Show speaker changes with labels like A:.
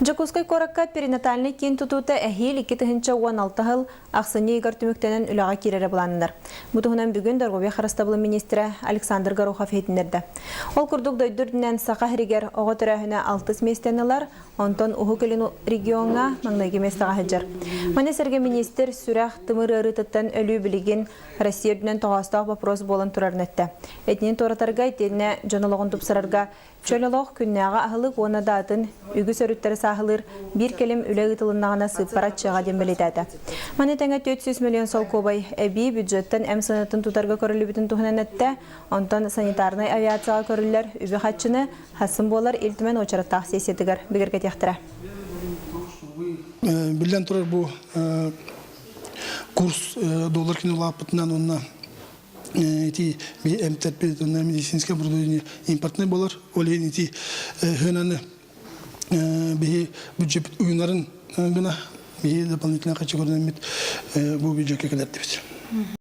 A: Дьокуускай куоракка перинатальнай киин тутуута эһиил 2016 сыл ахсынньы ыйыгар түмүктэнэн үлэҕэ киирэрэ былааннанар. Бу туһунан бүгүн доруобуйа харыстабылын министрэ Александр Горохов иһитиннэрдэ. Ол курдук дойду үрдүнэн Саха сиригэр оҕо төрөөһүнэ алтыс миэстэни ылар, онтон Уһук Илин региоҥҥа маҥнайгы миэстэҕэ сылдьар. Маны сэргэ министр сүрэх, тымыр ыарыытыттан өлүү билигин Россия үрдүнэн тоҕоостоох боппуруос буолан турарын эттэ. Итини туоратарга итиэннэ дьон олоҕун тупсарарга Чөл олох, күннээҕи аһылык уонна да атын үгүс өрүттэри сааһылыыр биир кэлим үлэ ыытылыннаҕына сыыппара аччыаҕа диэн бэлиэтээтэ. Маны тэҥэ 400 миллион солкуобай эбии бюджеттан эм сыанатын тутарга көрүллүбүтүн туһунан эттэ. Онтон санитарнай авиацияҕа көрүллэр үбү-харчыны хассын буолар Ил Түмэн уочараттаах сессиятыгар бигэргэтиэхтэрэ.
B: Биллэн турар бу курс доллар кино улааппытынан уонна ити эмтэрбит уонна медицинское оборудование импортнай буолар. Ол иһин ити хынаны биһи бюджет уйунарын гына биһи дополнительно хачы көрүнэммит бу бюджетке кэлэрдибит.